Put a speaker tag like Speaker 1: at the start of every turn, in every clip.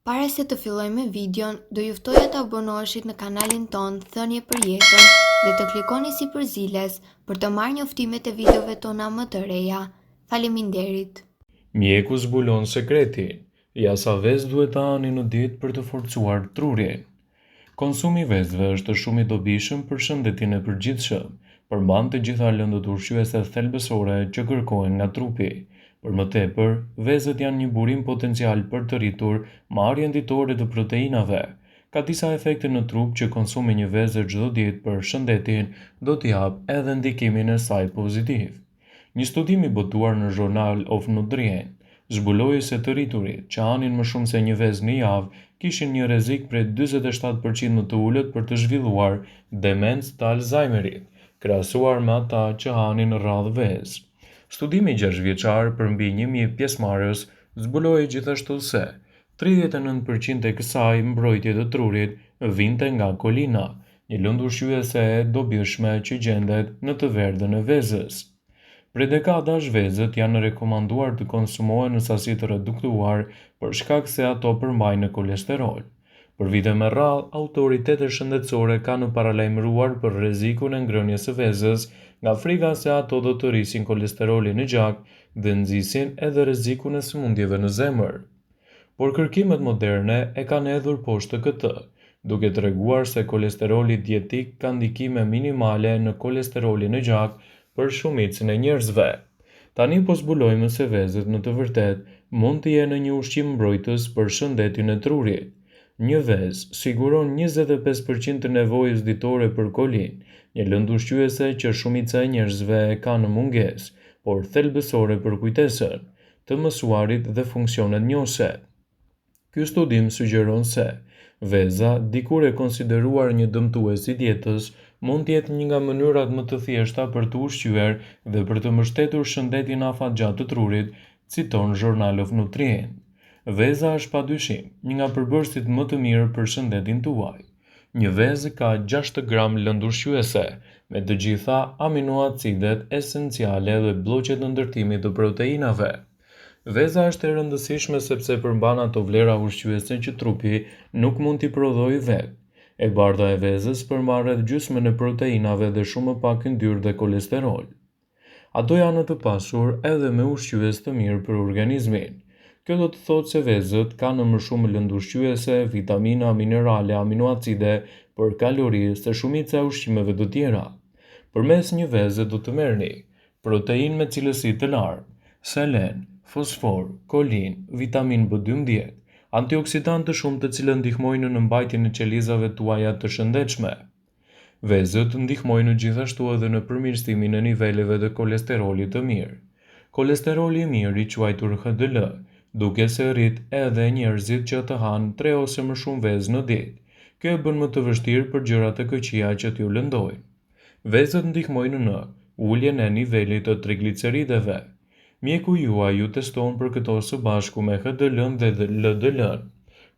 Speaker 1: Para se të fillojmë me videon, do ju ftoja të abonoheshit në kanalin tonë Thënie për Jetën dhe të klikoni sipër ziles për të marrë njoftimet e videove tona më të reja. Faleminderit!
Speaker 2: Mjeku zbulon sekretin, ja sa vezë duhet të hani në ditë për të forcuar trurin. Konsumi i vezëve është shumë i dobishëm për shëndetin e përgjithshëm. Përmban të gjitha lëndët ushqyese thelbësore që kërkohen nga trupi. Për më tepër, vezët janë një burim potencial për të rritur marrjen ditore të proteinave. Ka disa efekte në trup që konsumi i një veze çdo ditë për shëndetin do të japë edhe ndikimin e saj pozitiv. Një studim i botuar në Journal of Nutrition zbuloi se të rriturit që hanin më shumë se një vezë në javë kishin një rrezik prej 47 për qind më të ulët për të zhvilluar demencë të Alzheimerit, krahasuar me ata që hanin rrallë vezë. Studimi gjashtëvjeçar për mbi 1000 pjesëmarrës zbuloi gjithashtu se 39 për qind e kësaj mbrojtje të trurit vinte nga kolina, një lëndë ushqyese e dobishme që gjendet në të verdhën e vezës. Prej dekadash vezët janë rekomanduar të konsumohen në sasi të reduktuar për shkak se ato përmbajnë kolesterol. Për vite me radhë, autoritetet shëndetësore kanë paralajmëruar për rrezikun e ngrënies së vezës nga frika se ato do të rrisin kolesterolin në gjak dhe nxisin edhe rrezikun e sëmundjeve në zemër. Por kërkimet moderne e kanë hedhur poshtë këtë, duke treguar se kolesteroli dietik ka ndikime minimale në kolesterolin në gjak për shumicën e njerëzve. Tani po zbulojmë se vezët në të vërtetë mund të jenë një ushqim mbrojtës për shëndetin e trurit. Një vezë siguron 25% të nevojës ditore për kolinë, një lëndë ushqyese që shumica e njerëzve e kanë në mungesë, por thelbësore për kujtesën, të mësuarit dhe funksionet njohëse. Ky studim sugjeron se veza, dikur e konsideruar një dëmtues i dietës, mund të jetë një nga mënyrat më të thjeshta për t'u ushqyer dhe për të mbështetur shëndetin afatgjatë të trurit, citon Journal of Nutrition. Veza është padyshim një nga përbërësit më të mirë për shëndetin tuaj. Një vezë ka 6 gram lëndë ushqyese, me të gjitha aminoacidet esenciale dhe blloqet e ndërtimit të proteinave. Veza është e rëndësishme sepse përmban ato vlera ushqyese që trupi nuk mund t'i prodhojë vetë. E bardha e vezës përmban rreth gjysmën e proteinave dhe shumë më pak yndyrë dhe kolesterol. Ato janë të pasur edhe me ushqyes të mirë për organizmin. Kjo do të thotë se vezët kanë më shumë lëndë ushqyese, vitamina, minerale, aminoacide për kalori se shumica e ushqimeve të tjera. Përmes një veze do të merrni proteinë me cilësi të lartë, selen, fosfor, kolinë, vitaminë B12, antioksidantë të shumtë të cilët ndihmojnë në mbajtjen e qelizave tuaja të shëndetshme. Vezët ndihmojnë gjithashtu edhe në përmirësimin e niveleve të kolesterolit të mirë. Kolesteroli i mirë, i quajtur HDL, duket se rrit edhe njerëzit që të hanë 3 ose më shumë vezë në ditë. Kjo e bën më të vështirë për gjërat e këqija që t'ju lëndojnë. Vezët ndihmojnë në uljen e nivelit të triglicerideve. Mjeku juaj ju teston për këto së bashku me HDL-n dhe LDL-n.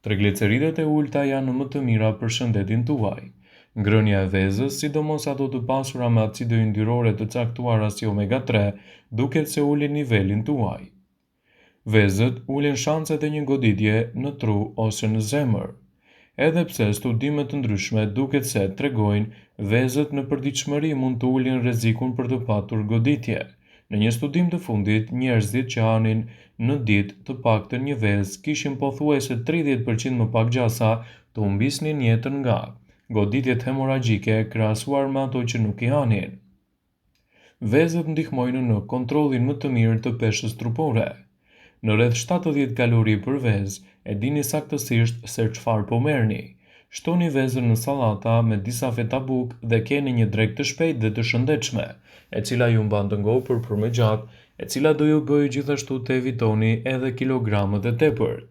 Speaker 2: Trigliceridet e ulëta janë më të mira për shëndetin tuaj. Ngrënia e vezës, sidomos ato të pasura me acide yndyrore të caktuara si omega 3, duket se ulin nivelin tuaj. Vezët ulin shanset e një goditje në tru ose në zemër. Edhe pse studime të ndryshme duket se tregojnë, vezët në përditshmëri mund të ulin rrezikun për të patur goditje. Në një studim të fundit, njerëzit që hanin në ditë të paktën një vezë kishin pothuajse 30% më pak gjasa të humbisnin jetën nga goditjet hemorragjike krahasuar me ato që nuk i hanin. Vezët ndihmojnë në kontrollin më të mirë të peshës trupore. Në rreth 70 kalori për vezë, e dini saktësisht se çfarë po merrni. Shtoni vezën në sallata me disa feta bukë dhe keni një drekë të shpejtë dhe të shëndetshme, e cila ju mban të ngopur për më gjatë, e cila do ju bëjë gjithashtu të evitoni edhe kilogramët e tepërt.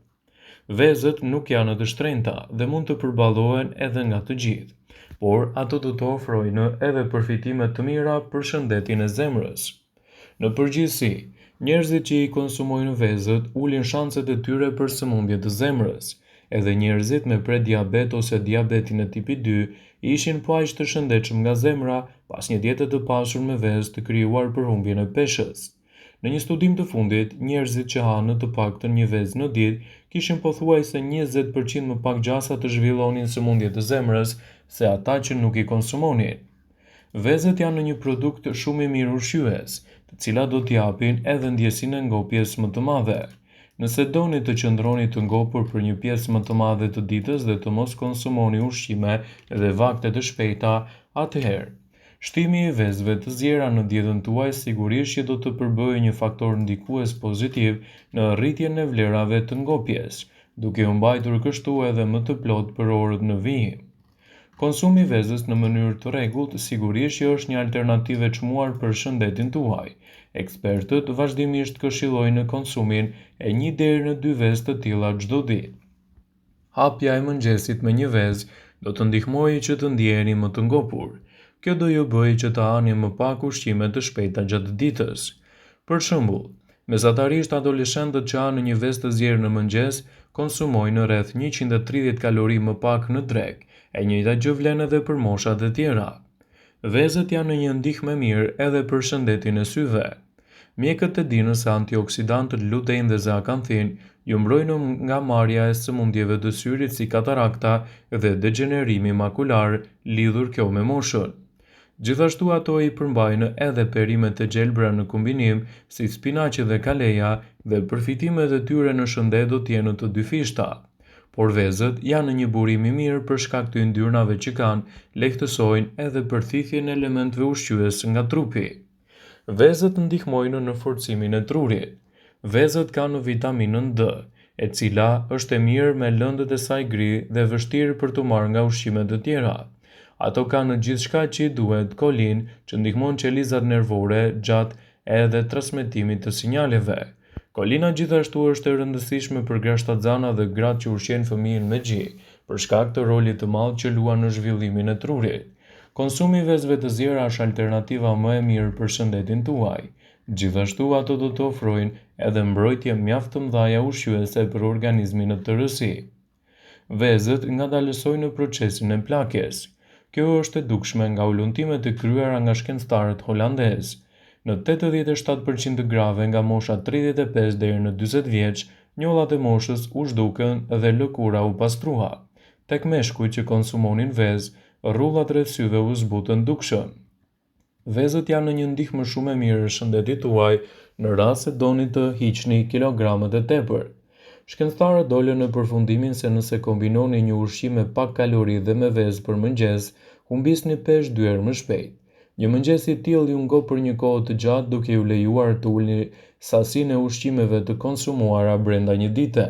Speaker 2: Vezët nuk janë të shtrenjta dhe mund të përballohen edhe nga të gjithë, por ato do të ofrojnë edhe përfitime të mira për shëndetin e zemrës. Në përgjithësi, njerëzit që i konsumojnë vezët ulin shanset e tyre për sëmundje të zemrës. Edhe njerëzit me prediabet ose diabetin e tipit 2 ishin po aq të shëndetshëm nga zemra pas një diete të pasur me vezë të krijuar për humbjen e peshës. Në një studim të fundit, njerëzit që hanë të paktën një vezë në ditë kishin pothuajse 20% më pak gjasa të zhvillonin sëmundje të zemrës se ata që nuk i konsumonin. Vezët janë një produkt shumë i mirë ushqyes, të cilat do t'japin edhe ndjesinë e ngopjes më të madhe. Nëse doni të qëndroni të ngopur për një pjesë më të madhe të ditës dhe të mos konsumoni ushqime dhe vakte të shpejta, atëherë Shtimi i vezëve të ziera në dietën tuaj sigurisht që do të përbëjë një faktor ndikues pozitiv në rritjen e vlerave të ngopjes, duke ju mbajtur kështu edhe më të plotë për orët në vijim. Konsumi i vezës në mënyrë të rregullt sigurisht që është një alternativë e çmuar për shëndetin tuaj. Ekspertët vazhdimisht këshillojnë konsumin e një deri në dy vezë të tilla çdo ditë. Hapja e mëngjesit me një vezë do të ndihmojë që të ndiheni më të ngopur. Kjo do ju bëjë që të hani më pak ushqime të shpejta gjatë ditës. Për shembull, mesatarisht adoleshentët që hanë një vezë të zier në mëngjes konsumojnë rreth 130 kalori më pak në drekë, e njëjta gjë vlen edhe për moshat e tjera. Vezët janë një ndihmë e mirë edhe për shëndetin e syve. Mjekët e dinë se antioksidantët lutein dhe zeakanthin ju mbrojnë nga marrja e sëmundjeve të syrit si katarakta dhe degjenerimi makular lidhur kjo me moshën. Gjithashtu ato i përmbajnë edhe perimet e gjelbra në kombinim si spinaqi dhe kaleja dhe përfitimet e tyre në shëndet do të jenë të dyfishta. Por vezët janë një burim i mirë për shkak të yndyrnave që kanë, lehtësojnë edhe përthithjen e elementëve ushqyes nga trupi. Vezët ndihmojnë në forcimin e trurit. Vezët kanë vitaminën D, e cila është e mirë me lëndët e saj gri dhe vështirë për t'u marrë nga ushqime të tjera. Ato kanë gjithçka që i duhet kolinë që ndihmon qelizat nervore gjatë edhe transmetimit të sinjaleve. Kolina gjithashtu është e rëndësishme për gratë shtatzana dhe gratë që ushqejnë fëmijën me gji, për shkak të rolit të madh që luan në zhvillimin e trurit. Konsumi i vezëve të ziera është alternativa më e mirë për shëndetin tuaj. Gjithashtu ato do të ofrojnë edhe mbrojtje mjaft të mëdha ushqyese për organizmin në tërësi. Vezët ngadalësojnë procesin e plakjes. Kjo është e dukshme nga hulumtimet e kryera nga shkencëtarët holandezë. Në 87% të grave nga mosha 35 deri në 40 vjeç, njollat e moshës u zhdukën dhe lëkura u pastrua. Tek meshkujt që konsumonin vezë, rrudhat rreth syve u zbutën dukshëm. Vezët janë një ndihmë shumë e mirë e shëndetit tuaj në rast se doni të hiqni kilogramët e tepërt. Shkencëtarët dolën në përfundimin se nëse kombinoni një ushqim me pak kalori dhe me vezë për mëngjes, humbisni peshë dy herë më shpejt. Një mëngjes i tillë ju ngop për një kohë të gjatë duke ju lejuar të ulni sasinë e ushqimeve të konsumuara brenda një dite.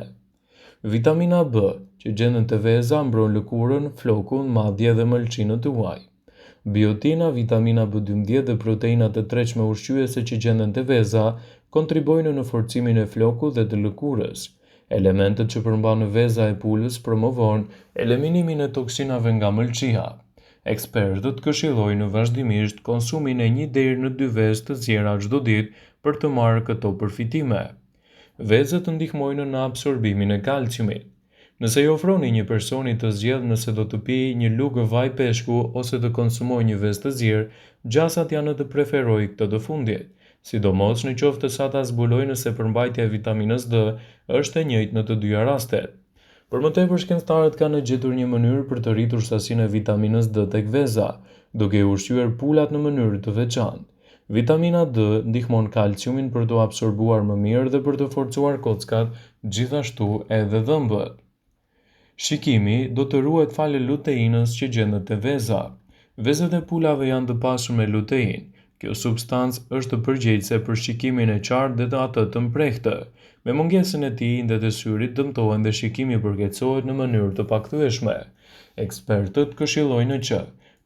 Speaker 2: Vitamina B, që gjendet te veza, mbron lëkurën, flokun, madje edhe mëlçinë tuaj. Biotina, vitamina B12 dhe proteinat e tretshme ushqyese që gjenden te veza, kontribuojnë në forcimin e flokut dhe të lëkurës. Elementët që përmban veza e pulës promovon eliminimin e toksinave nga mëlçia. Ekspertët këshillojnë vazhdimisht konsumin e një deri në dy vezë të ziera çdo ditë për të marrë këto përfitime. Vezët ndihmojnë në absorbimin e kalciumit. Nëse i ofroni një personi të zgjedhë nëse do të pijë një lugë vaj peshku ose të konsumojë një vezë të zier, gjasat janë të preferojë këtë të fundit, sidomos në qoftë se ata zbulojnë se përmbajtja e vitaminës D është e njëjtë në të dyja rastet. Për më tepër shkencëtarët kanë gjetur një mënyrë për të rritur sasinë e vitaminës D tek veza, duke i ushqyer pulat në mënyrë të veçantë. Vitamina D ndihmon kalciumin për t'u absorbuar më mirë dhe për të forcuar kockat, gjithashtu edhe dhëmbët. Shikimi do të ruhet falë luteinës që gjendet te veza. Vezët e pulave janë të pasur me luteinë. Kjo substancë është përgjegjëse për shikimin e qartë dhe atë të mprehtë. Me mungesën e tij, indet e syrit dëmtohen dhe shikimi përkeqësohet në mënyrë të pakthyeshme. Ekspertët këshillojnë që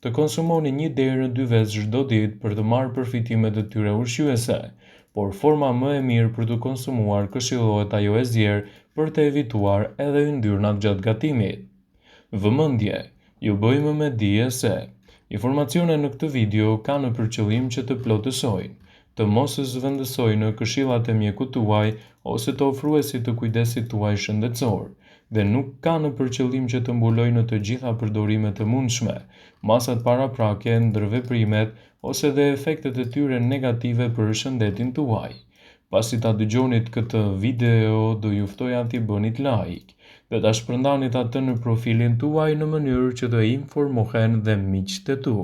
Speaker 2: Të konsumoni një deri në dy vezë çdo ditë për të marrë përfitimet e tyre ushqyese, por forma më e mirë për t'u konsumuar këshillohet ajo e zier për të evituar edhe yndyrnat gjatë gatimit. Vëmendje! Ju bëjmë me dije se, informacionet në këtë video kanë për qëllim që të plotësojnë, të mos zëvendësojnë këshillat e mjekut tuaj ose të ofruesit të kujdesit tuaj shëndetësor dhe nuk kanë për qëllim që të mbulojnë të gjitha përdorimet e mundshme, masat paraprake, ndërveprimet ose dhe efektet e tyre negative për shëndetin tuaj. Pasi ta dëgjonit këtë video, do ju ftoja t'i bënit like dhe ta shpërndanit atë në profilin tuaj në mënyrë që të informohen dhe miqtë e tu.